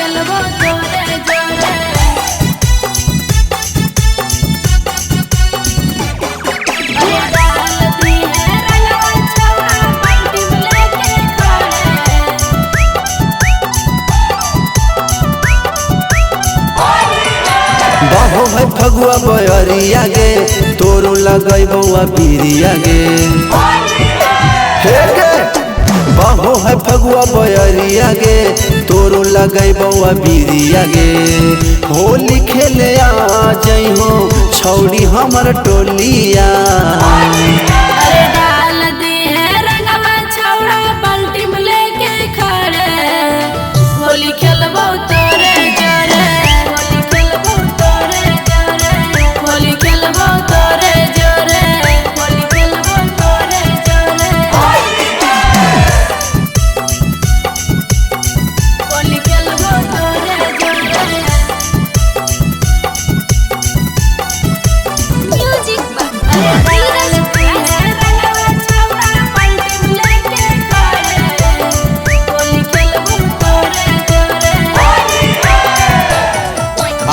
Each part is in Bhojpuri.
खेलबो तोरे जोरे। अरे डाल दी है रंगवा छौड़ा बाल्टी में लेके खड़े। बहो है फगुआ बयरिया गे, तोरो लगई बउआ पीरिया गे। हे गे बहो है फगुआ बयरिया गे, तोरो लगई बउआ पीरिया गे। होली खेले आ जइहो छौड़ी हमर टोलिया। अरे डाल दी है रंगवा छौड़ा बाल्टी में लेके खड़े। होली खेलबो तोरे जोरे, होली खेलबो तोरे जोरे, होली खेलबो तोरे जोरे, होली खेलबो तोरे जोरे, होली खेलबो तोरे जोरे। म्यूजिक अरे डाल दी है रंगवा छौड़ा बाल्टी में लेके खड़े। होली खेलबो तोरे जोरे।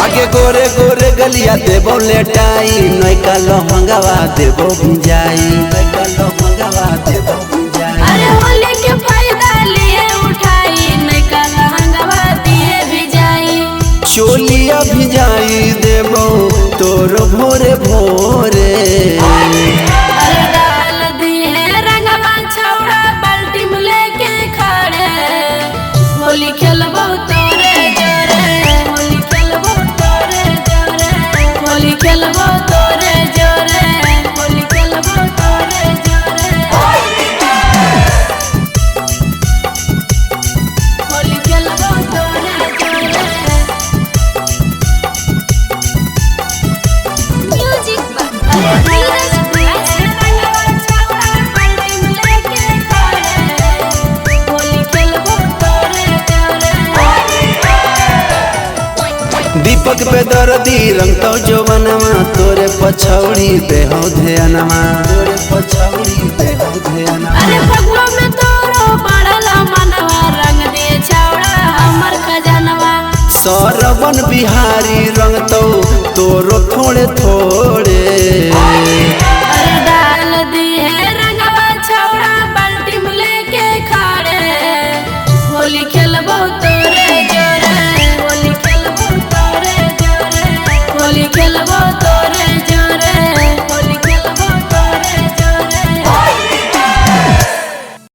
आगे गोरे गोरे गलिया देबो लेटाई, नैका लहंगावा देबो भिजाई, नैका लहंगावा देबो भिजाई। अरे होली के फायदा लिए उठाई, नैका लहंगवा दिए भिजाई। चोलिया भिजाई देबो तोरो भोरे भोरे। अरे डाल दी है रंगवा छौड़ा बाल्टी में लेके खड़े। होली खेलबो तोरे जोरे, होली खेलबो तोरे जोरे, होली खेलबो तोरे जोरे, होली खेलबो तोरे जोरे, होली खेलबो तोरे जोरे। म्यूजिक अरे डाल दी है रंगवा छौड़ा बाल्टी में लेके खड़े। होली खेलबो तोरे जोरे। दीपक पे दर्दी रंग तो जवनमा, तोरे पछौड़ी देहो ध्यानमा, तोरे पछौड़ी देहो ध्यानमा। अरे फगुआ में तोरो पड़ल मनवा, रंग दे छौड़ा हमर खजनवा। सरवन बिहारी रंग तो तोरो थोड़े थोड़े।